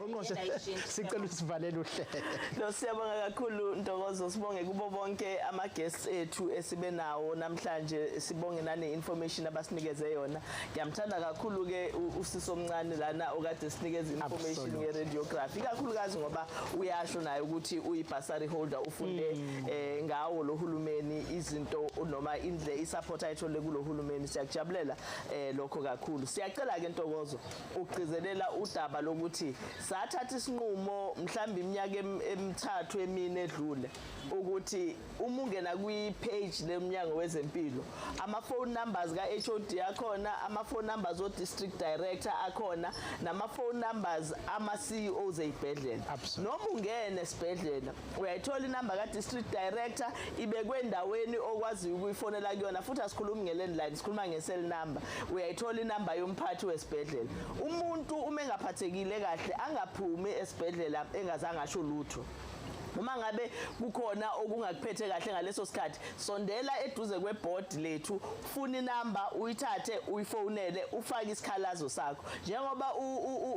Ngqongqoshe, sicela usivalele uhlelo. No, siyabonga kakhulu, Ntokozo. Sibonge kubo bonke ama guests ethu esibe nawo namhlanje, sibonge nane information abasinikeze yona. Ngiyamthanda kakhulu ke usisi omncane lana okade sinikeza information nge-radiography, ikakhulukazi ngoba uyasho naye ukuthi uyi-bursary holder, ufunde ngawo lo hulumeni izinto noma indle i-support ayithole kulo hulumeni. Siyakujabulela lokho kakhulu. Siyacela ke, Ntokozo, ugcizelela udaba lokuthi sathatha isinqumo mhlawumbe iminyaka emithathu, emine edlule, ukuthi uma ungena kwi-page lemnyango wezempilo, ama-phone numbers ka-HOD akhona, ama-phone numbers o-district director akhona, nama-phone numbers ama-CEOs ey'bhedlela. Noma ungene esibhedlela, uyayithola inamba ka-district director, ibekwe endaweni okwaziyo ukuyifonela kuyona. Futhi asikhulumi nge-landline, sikhuluma nge-cell number. Uyayithola inamba yomphathi wesibhedlela. Umuntu uma engaphathekile kahle, angaphumi esibhedlela engazange asho lutho. Uma ngabe kukhona okungakuphethe kahle ngaleso sikhathi, sondela eduze kweboard lethu, funa inamba, uyithathe, uyifonele, ufake isikhalazo sakho, njengoba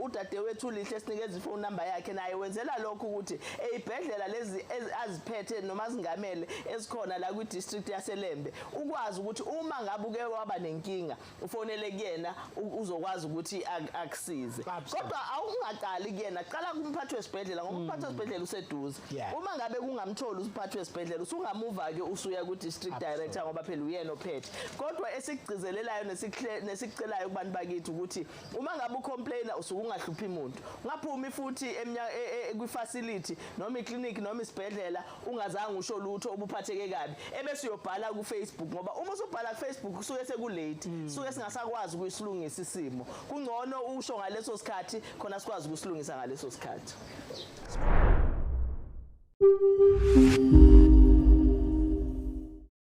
udadewethu Lihle sinikeza ifone number yakhe. Naye wenzela lokho ukuthi eyibhedlela lezi aziphethe noma zingamele ezikhona la kwi-district yaseLembe, ukwazi ukuthi uma ngabe uke waba nenkinga, ufonele kuyena, uzokwazi ukuthi akusize. Kodwa awungaqali kuyena, qala kumphathi wesibhedlela, ngoba umphathi wesibhedlela useduze. Uma ngabe kungamtholi umphathi wesibhedlela, usungamuva ke usuya ku-district director, ngoba phela uyena ophethe. Kodwa esikugcizelelayo nesikucelayo kubantu bakithi ukuthi uma ngabe ucomplaina, usuke ungahluphi umuntu, ungaphumi futhi kwi-facility noma iklinikhi noma isibhedlela ungazange usho lutho ubuphatheke kabi, ebese uyobhala ku-Facebook, ngoba uma usubhala ku-Facebook kusuke sekulate, suke singasakwazi ukuyisilungisa isimo. Kungcono usho ngaleso sikhathi, khona sikwazi ukusilungisa ngaleso sikhathi.